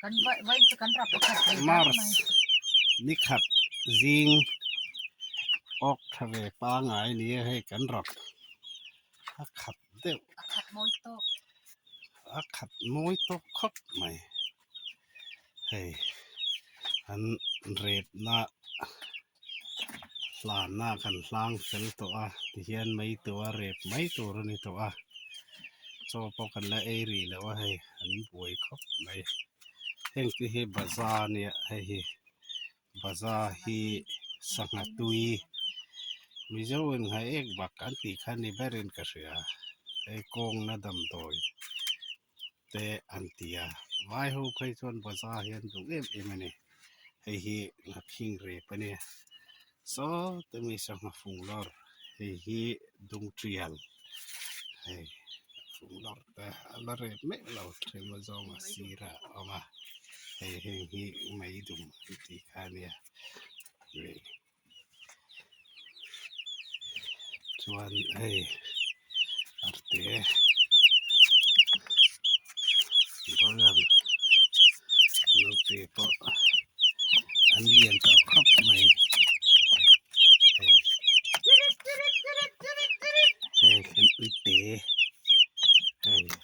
Mars ni khat zing awk tha ve pangai ni a hei kan rap a khat deuh a khat mawi tawk khawp mai hei an rep na hlanna kan hlang fel tawh a tihian mai tura rep mai tur a ni tawh a chaw pawh kan la ei rih loh a hei an buai khawp mai heng te hi bazar a nia hei hi bazar hi sangha tui mizo in nghaih ek bak an tih kha ni berin ka hria hei kawngna damdawi te an ti a vai ho phei chuan bazar hi an duh em em a ni hei hi nghakhing rep a nia saw te mi sangha fung lawr hei hi dung tial hei fung lawr te a la rep meuh lo tlem a zawng a sirah a awm a hei heng hi mei dum an tih kha a nia chuan hei arte bawlhhlawh naute pawh an lian tawh khawp mai hei hei kan uite hei.